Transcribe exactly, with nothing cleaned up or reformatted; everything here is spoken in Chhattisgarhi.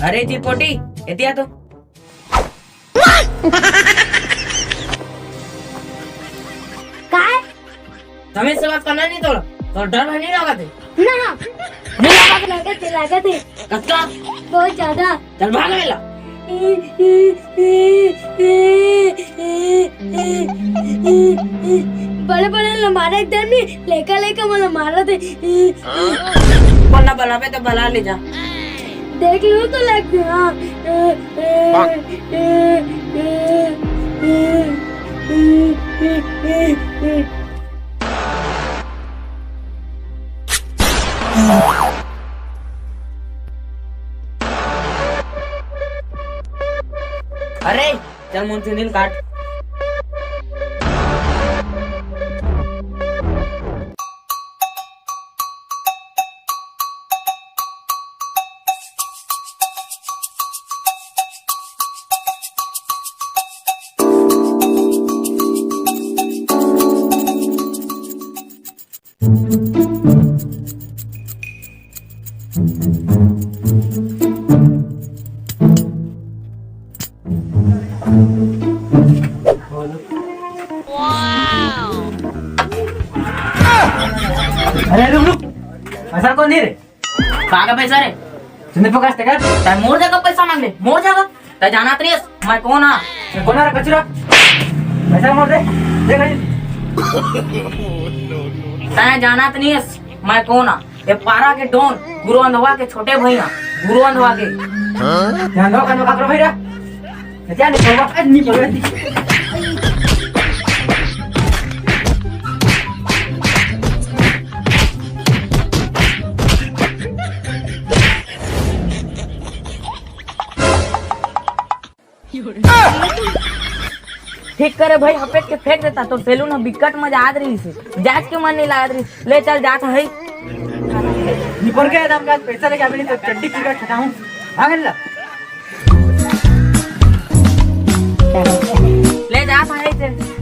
अरे जी पोटी, एतिया तो। काय? तमीज से बात करना नहीं तो, तो डर नहीं लगा थे? ना। नहीं लगा थे। लगा थे, लगा थे। कत्ता? बहुत ज्यादा। चल भाग मेला। बड़े बड़े ला मारे एकदम नहीं, लेका लेका मला मारा थे। कोन ना बलाबे तो बला ले जा। देख लो तो लग गया। अरे चल मुंशी नील काट। अरे रुक रुक, पैसा कोन दे रे? का का पैसा रे? तूने पकड़ तैं मोर जगह पैसा मांग ले, मोर जगह। तैं जानत नहीं मैं कोन हा? मैं कोन हा रे कचरा? पैसा मोर दे, दे भाई। तैं जानत नहीं मैं कोन हा? ये पारा के डॉन, गुरु अंधवा के छोटे भैया, गुरु अंधवा के। ध्यान दो, कान में काकरो भाई रे। क्या नहीं पड़वा? नहीं पड़वा। ठीक करे भाई, हपेट के फेंक देता, तोर सैलून ह बिकट मजा आत रहिस हे, जांच के मन नहीं लागत रहिस। ले चल, जात है। निपट के दाम का पैसा लेके आवे नहीं तो चड्डी पूरा खटाऊं। आ गन ला। ले जात है ते।